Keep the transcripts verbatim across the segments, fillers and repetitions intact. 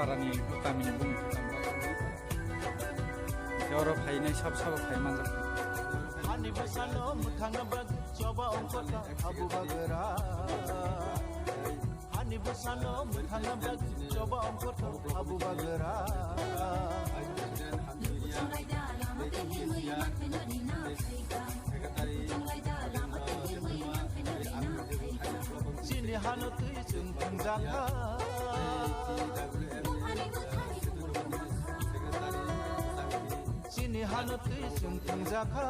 Parani tamini bumung tamo. Oro phainai sab sabo phai manjak. Hani bwsano mwthangna bagwi choba ongkhorta habu bagra. Hani bwsano mwthangna bagwi choba ongkhorta habu bagra. Chini hano twi chwng thangjakha. Chini hano twi chwng thangjakha.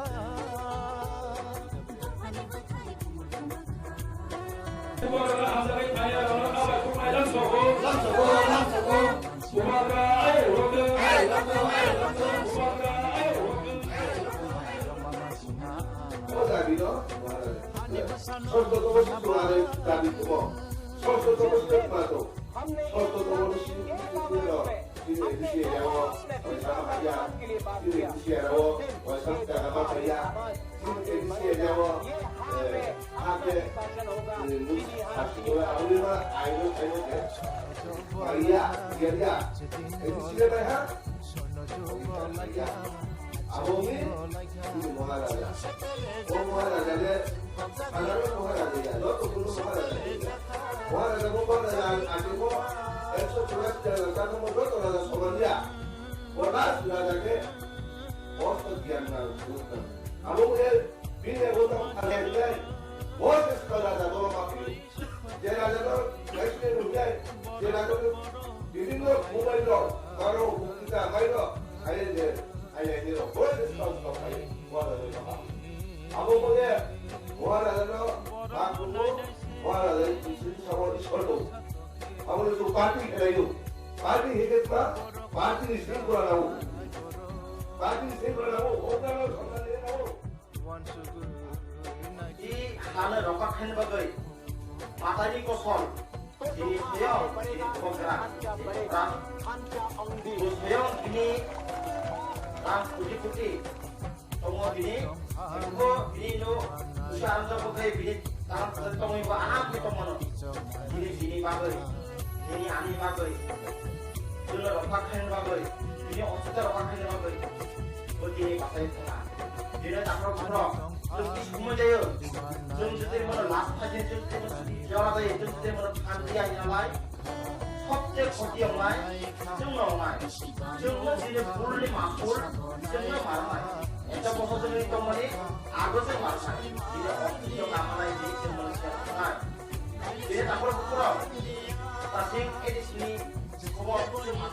O dabi no, Maharaj. Sosto tomo si tumare dabi tumo. Sosto tomo si tumare. Sosto tomo si tumare. Chini A D C area o, oisa ma haya. Chini A D C area o, oisa ma haya. Chini A D C area o, eh, hake, eh, mus, hasi kore, aboni ma, aino, aino ke. Maria, Maria. A D C area bai ha? Maria. Aboni, chini Maharaja. O Maharaja le, Saধারণ মহারাজা, যত কোনো মহারাজা, মহারাজা, মহারাজা, আগে একশো চুরাশি জন রাজা, যত রাজা সমাজ দিয়া, ও রাজ রাজাকে অস্ত্র জ্ঞান না, বুঝতাম। এবং এর বিনে বোতাম খালে দিলে, ও শেষ রাজা, বড় বাপি, যে রাজা তো, রাজকে রুজায়, যে রাজা তো বিভিন্ন মোবাইল, কারো বক্তৃতা, বাইর, খাইয়ে দেয়। Ai, ai, nirok, boi se tau tau khai, Maharaja no ma. Abo bo ye, Maharaja no ma kumo, Maharaja ni bising ni samo Ishwar dong. Abo ni tu party khlai do. Party hingke ma, party ni sing kura nao. Party ni sing kura nao, o karo songkar ni nao. I hano roka khen bagoi, matani kosol. Bini thayao bini bubagra, bini bwrang. Bo thayao bini rang koti koti tongo bini. Bo bini no usa anda bo khai bini tang tongwi bo anam khe tongmano. Bini bini bagwi, bini ani bagwi, bini rokha khaini bagwi, bini osita rokha khaini bagwi. Bo tini batai thangna. Bini takhro khro. Chwng kis khumui jaio. Chwng jodi mano last phaidi chwng jodi mano jora bai chwng jodi mano phan dia hinalai. Sobse khoti ongnai chwng no ongnai. Chwng no jini bul ni ma bul chwng no mar ongnai. Eta boso chwng ni tongmani ago chwng mar sai. Jini office o kamalai jini chwng mano siya ongnai. Bini takhro khro. Tasing edis ni khobor chwng mar.